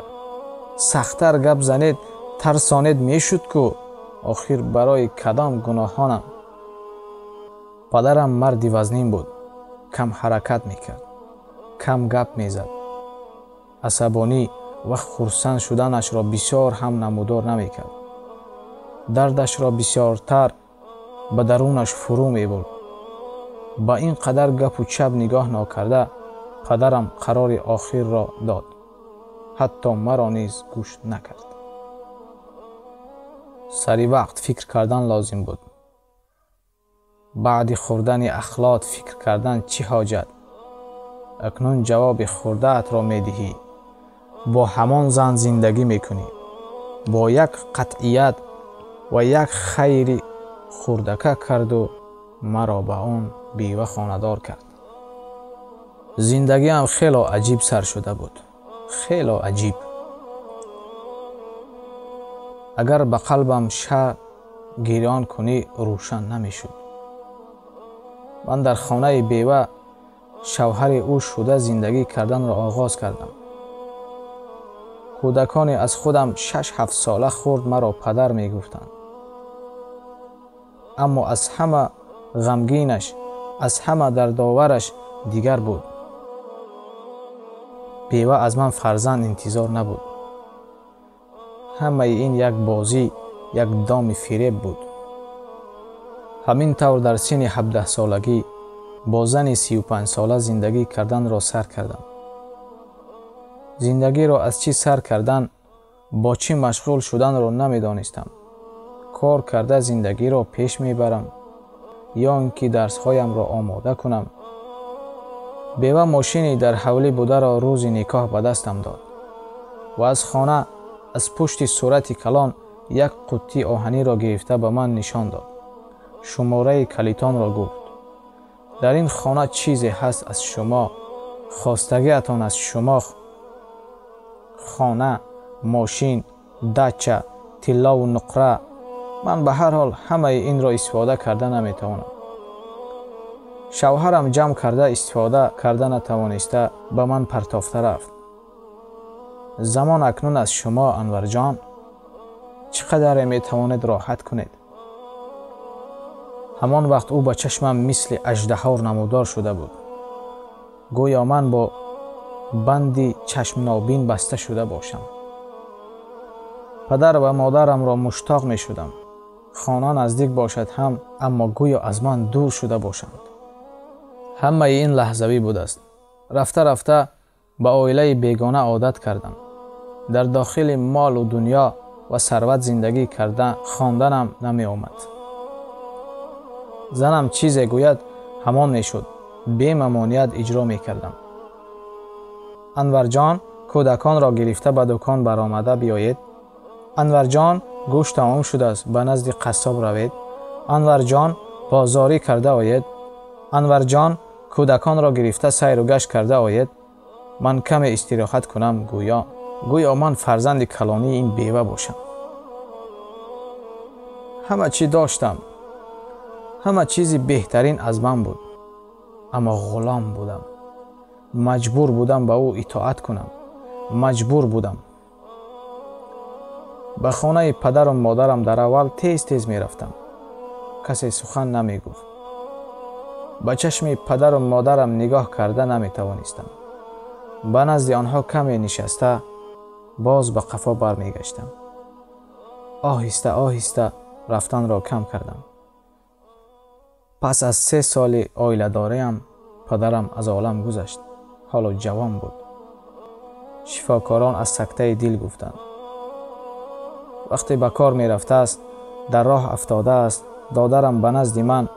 A: Сахттар гап занед, тарсонед мешуд ку? Охир барои кадом гуноҳонам? Падарам марди вазнин буд, кам ҳаракат мекард, кам гап мезад. Асабонӣ ва хурсанд шуданашро бисёр ҳам намудор намекард. Дардашро бисёртар ба дарунаш фурӯ мебурд. Ба ин қадар гапу чап нигоҳ нокарда, падарам қарори охирро дод. Ҳатто маро низ гӯш накард. Сари вақт фикр кардан лозим буд. Баъди хӯрдани ахлот фикр кардан чӣ ҳоҷат? Акнун ҷавоби хӯрдаатро медиҳӣ. Бо ҳамон зан зиндагӣ мекунӣ. Бо як қатъият ва як хайри хурдака карду маро ба он бева хонадор кард. Зиндагиам хело аҷиб сар шуда буд. Хело аҷиб. Агар ба қалбам ша гирён кунӣ, рӯшан намешуд. Ман дар хонаи бева шавҳари ӯ шуда зиндагӣ карданро оғоз кардам. Кӯдаконе аз худам 6-7 сола хурд маро падар мегуфтанд. Аммо аз ҳама ғамгинаш, аз ҳама дардовараш дигар буд. Бева аз ман фарзанд интизор набуд. Ҳамаи ин як бозӣ, як доми фиреб буд. Ҳамин тавр дар синни 17-солагӣ бо зани 35-сола зиндагӣ карданро сар кардам. Зиндагиро аз чӣ сар кардан, бо чӣ машғул шуданро намедонистам. Кор карда зиндагиро пеш мебарам ё ин ки дарсҳоямро омода кунам. Бева мошини дар ҳавлӣ бударо рӯзи никоҳ ба дастам дод ва аз хона аз пушти сурати калон як қуттии оҳаниро гирифта ба ман нишон дод. Шумораи калитонро гуфт. Дар ин хона чизе ҳаст аз шумо, хостагиатон аз шумо. Хона, мошин, дача, тиллову нуқра. Ман ба ҳар ҳол ҳамаи инро истифода карда наметавонам. Шавҳарам ҷамъ карда истифода карда натавониста ба ман партофта рафт. Замон акнун аз шумо, Анварҷон. Чӣ қадаре метавонед роҳат кунед? Ҳамон вақт ӯ ба чашмам мисли аждаҳор намудор шуда буд. Гӯё ман бо банди чашмнобин баста шуда бошам. Падар ва модарамро муштоқ мешудам. Хона наздик бошад ҳам, аммо гӯё аз ман дур шуда бошанд. Ҳамаи ин лаҳзавӣ будааст. Рафта рафта ба оилаи бегона одат кардам. Дар дохили молу дунё ва сарват зиндагӣ карда хонданам намеомад. Занам чизе гӯяд, ҳамон мешуд. Бемамоният иҷро мекардам. Анварҷон, кӯдаконро гирифта ба дукон баромада биёед. Анварҷон, гӯшт тамом шудааст, ба назди қассоб равед. Анварҷон, бозорӣ карда оед. Анварҷон, кӯдаконро гирифта сайру гашт карда оед. Ман каме истироҳат кунам, гӯё ман фарзанди калонии ин бева бошам. Ҳама чӣ доштам. Ҳама чизи беҳтарин аз ман буд. Аммо ғулом будам. Маҷбур будам ба ӯ итоат кунам. Маҷбур будам. Ба хонаи падару модарам дар аввал тез-тез мерафтам. Касе сухан намегуфт. Ба чашми падару модарам нигоҳ карда наметавонистам. Ба назди онҳо каме нишаста, боз ба қафо бармегаштам. Оҳиста оҳиста рафтанро кам кардам. Пас аз 3 соли оиладориам падарам аз олам гузашт. Ҳоло ҷавон буд. Шифокорон аз сактаи дил гуфтанд. Вақте ба кор мерафтааст, дар роҳ афтодааст, додарам ба назди ман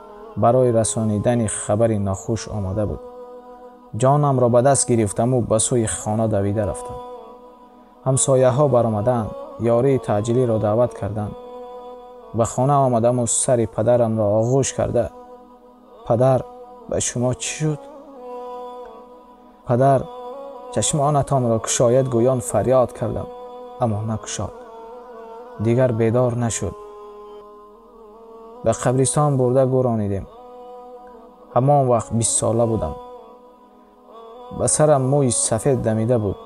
A: барои расонидани хабари нохуш омада буд. Ҷонамро ба даст гирифтаму ба сӯи хона давида рафтам. Ҳамсояҳо баромаданд, ёрии таъҷилиро даъват карданд. Ба хона омадаму сари падарамро оғӯш карда: падар, ба шумо чӣ шуд? Падар, чашмонатонро кушояд гӯён фарёд кардам, аммо накушод. Дигар бедор нашуд. Ба қабристон бурда гӯронидем. Ҳамон вақт 20 сола будам. Ба сарам мӯи сафед дамида буд.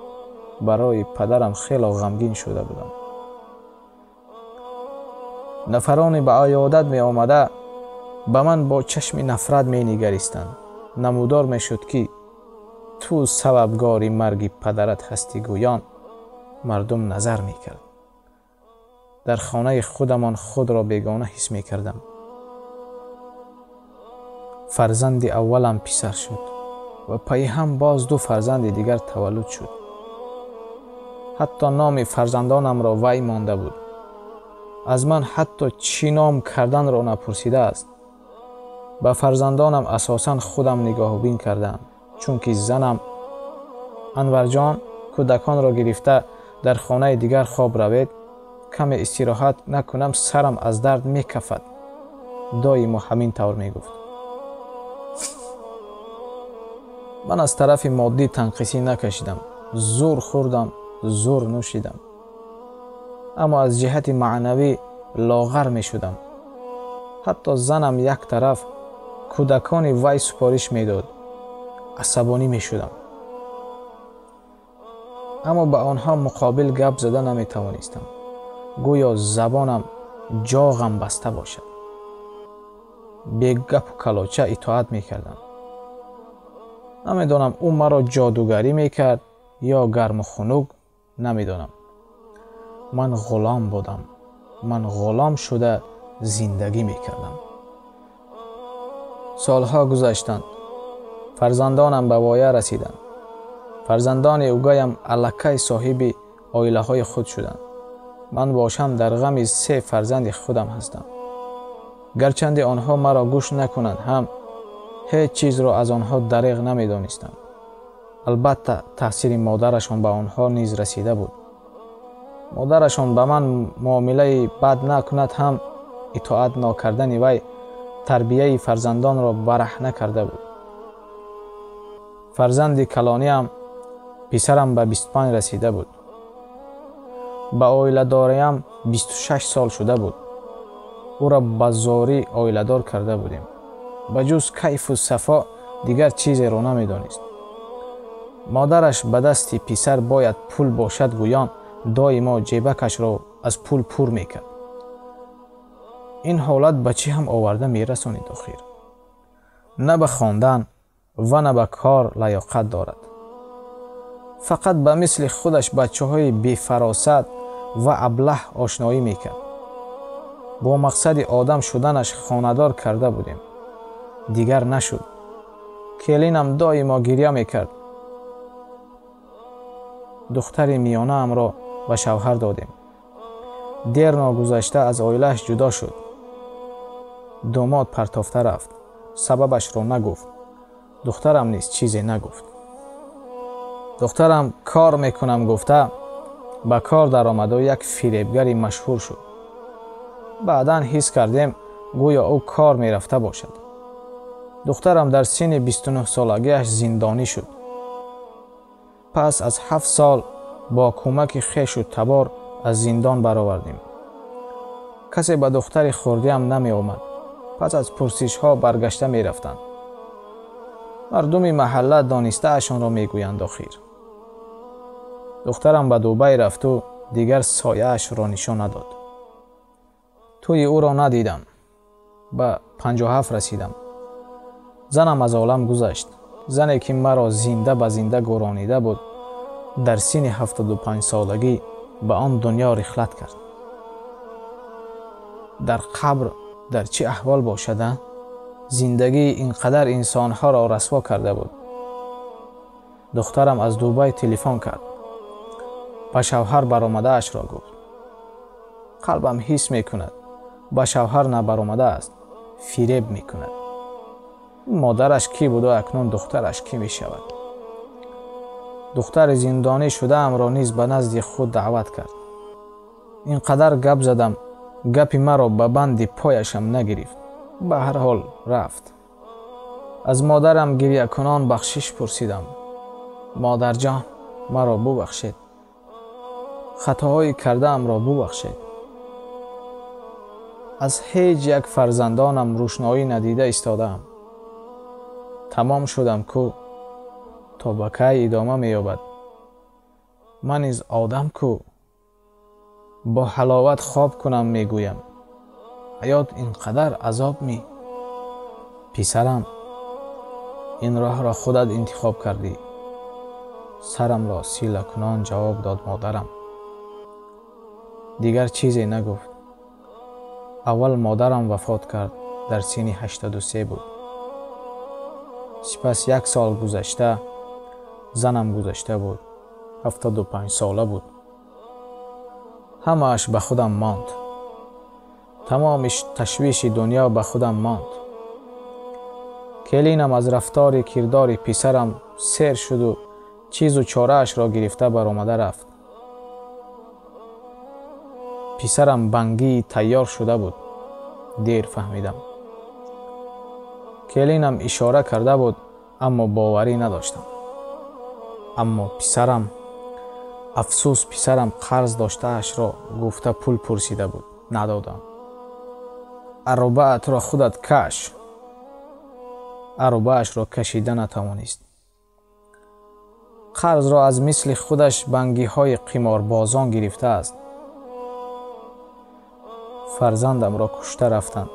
A: Барои падарам хело ғамгин шуда будам. Нафароне ба иёдат меомада ба ман бо чашми нафрат менигаристанд. Намудор мешуд, ки ту сабабгори марги падарат ҳастӣ гӯён мардум назар мекард. Дар хонаи худамон худро бегона ҳис мекардам. Фарзанди аввалам писар шуд ва пайҳам боз 2 фарзанди дигар таваллуд шуд. Ҳатто номи фарзандонамро вай монда буд. Аз ман ҳатто чӣ ном карданро напурсидааст. Ба фарзандонам асосан худам нигоҳубин кардаам, чунки занам Анварҷон кӯдаконро гирифта дар хонаи дигар хоб равед, каме истироҳат накунам сарам аз дард мекафад. Доимо ҳамин тавр мегуфт. Ман аз тарафи моддӣ танқисӣ накашидам, зур хӯрдам, зур нӯшидам, аммо аз ҷиҳати маънавӣ лоғар мешудам. Ҳатто занам як тараф кӯдакони вай супориш медод, асабонӣ мешудам, аммо ба онҳо муқобил гап зада наметавонистам. Гӯё забонам ҷоғам баста бошад. Бегапу калоча итоат мекардам. Намедонам ӯ маро ҷодугарӣ мекард ё гарму хунук, намедонам. Ман ғулом будам. Ман ғулом шуда зиндагӣ мекардам. Солҳо гузаштанд. Фарзандонам ба воя расиданд. Фарзандони угаям аллакай соҳиби оилаҳои худ шуданд. Ман бошам дар ғами 3 фарзанди худам ҳастам. Гарчанде онҳо маро гӯш накунанд ҳам, ҳеҷ чизро аз онҳо дареғ намедонистам. Албатта таъсири модарашон ба онҳо низ расида буд. Модарашон ба ман муомилаи бад накунад ҳам, итоат нокардани вай тарбияи фарзандонро бараҳна карда буд. Фарзанди калониам писарам ба 25 расида буд. Ба оиладориам 26 сол шуда буд. Ӯро ба зорӣ оиладор карда будем. Ба ҷуз кайфу сафо дигар чизеро намедонист. Модараш ба дасти писар бояд пул бошад гӯён доимо ҷебакашро аз пул пур мекард. Ин ҳолат ба чӣ ҳам оварда мерасонид охир? На ба хондан ва на ба кор лаёқат дорад. Фақат ба мисли худаш бачаҳои бефаросат ва аблаҳ ошноӣ мекард. Бо мақсади одам шуданаш хонадор карда будем. Дигар нашуд. Келинам доимо гиря мекард. Духтари миёнаамро ба шавҳар додем. Дер ногузашта аз оилааш ҷудо шуд. Домод партофта рафт. Сабабашро нагуфт. Духтарам низ чизе нагуфт. Духтарам кор мекунам гуфта ба кор даромаду як фиребгари машҳур шуд. Баъдан ҳис кардем гӯё ӯ кор мерафта бошад. Духтарам дар синни 29 солагиаш зиндонӣ шуд. Пас аз 7 сол бо кӯмаки хешу табор аз зиндон баровардем. Касе ба духтари хурдиам намеомад. Пас аз пурсишҳо баргашта мерафтанд. Мардуми маҳалла донистаашонро мегӯянд охир. Духтарам ба Дубай рафту дигар сояашро нишон надод. Тӯи ӯро надидам. Ба 57 расидам. Занам аз олам гузашт. Зане ки маро зинда ба зинда гӯронида буд, дар синни 75 солагӣ ба он дунё рихлат кард. Дар қабр дар чӣ аҳвол бошада? Зиндагии ин қадар инсонҳоро расво карда буд. Духтарам аз Дубай телефон кард. Ба шавҳар баромадаашро гуфт. Қалбам ҳис мекунад, ба шавҳар набаромадааст, фиреб мекунад. Модараш кӣ буду акнун духтараш кӣ мешавад? Духтари зиндонӣ шудаамро низ ба назди худ даъват кард. Ин қадар гап задам, Гапи маро ба банди пояшам нагирифт. Ба ҳар ҳол рафт. Аз модарам гирьякунон бахшиш пурсидам. Модарҷон, маро бубахшед. Хатоҳои кардаамро бубахшед. Аз ҳеҷ як фарзандонам рӯшноӣ надида истодаам. Тамом шудам ку, то ба кай идома меёбад? Ман низ одам ку, бо ҳаловат хоб кунам мегӯям. Ҳаёт ин қадар азоб ми? Писарам, ин роҳро худат интихоб кардӣ. Сарамро силакунон ҷавоб дод модарам. Дигар чизе нагуфт. Аввал модарам вафот кард, дар синни 83 буд. Сипас як сол гузашта занам гузашта буд, 75 сола буд. Ҳамааш ба худам монд. Тамоми ташвиши дунё ба худам монд. Келинам аз рафтори кирдори писарам сер шуду чизу чораашро гирифта баромада рафт. Писарам бангии тайёр шуда буд. Дер фаҳмидам. Келинам ишора карда буд, аммо боварӣ надоштам. Аммо писарам, афсӯс, писарам қарз доштаашро гуфта пул пурсида буд. Надодам. Аробаатро худат каш. Аробаашро кашида натавонист. Қарзро аз мисли худаш бангиҳои қиморбозон гирифтааст. Фарзандамро кушта рафтанд.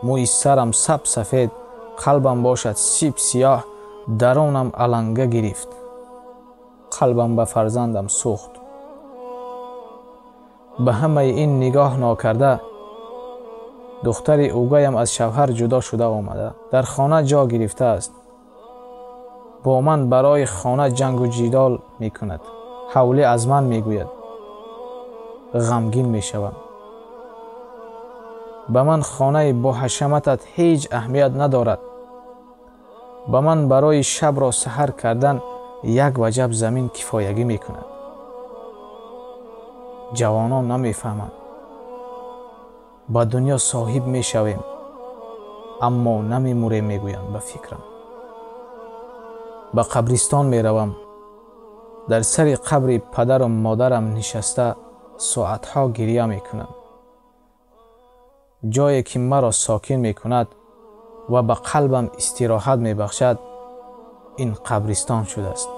A: Мӯи сарам саб сафед, қалбам бошад сип сиёҳ, дарунам аланга гирифт. Қалбам ба фарзандам сӯхт. Ба ҳамаи ин нигоҳ нокарда, духтари угаям аз шавҳар ҷудо шуда омада, дар хона ҷо гирифтааст. Бо ман барои хона ҷангу ҷидол мекунад. Ҳавлӣ аз ман мегӯяд. Ғамгин мешавам. Ба ман хонаи бо ҳашаматат ҳеҷ аҳамият надорад. Ба ман барои шабро саҳар кардан як ваҷаб замин кифоягӣ мекунад. Ҷавонон намефаҳманд. Ба дунё соҳиб мешавем, аммо намемурем, мегӯянд ба фикрам. Ба қабристон меравам. Дар сари қабри падару модарам нишаста соатҳо гирья мекунам. Ҷое ки маро сокин мекунад ва ба қалбам истироҳат мебахшад, ин қабристон шудааст.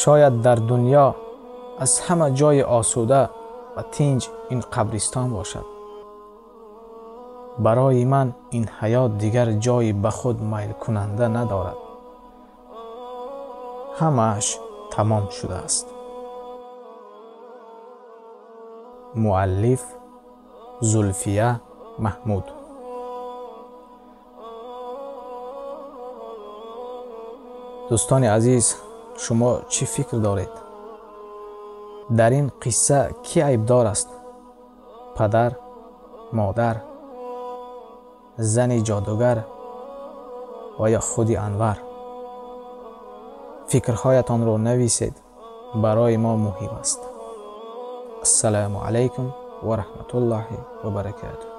A: Шояд дар дунё аз ҳама ҷои осуда ва тинҷ ин қабристон бошад. Барои ман ин ҳаёт дигар ҷои ба худ майлкунанда надорад. Ҳамааш тамом шудааст. Муаллиф Зулфия Маҳмуд. Дӯстони азиз, шумо чӣ фикр доред? Дар ин қисса кӣ айбдор аст? Падар, модар, зани ҷодугар ва ё худи Анвар? Фикрҳоятонро нависед, барои мо муҳим аст. Ассалому алайкум ва раҳматуллоҳи ва баракатуҳ.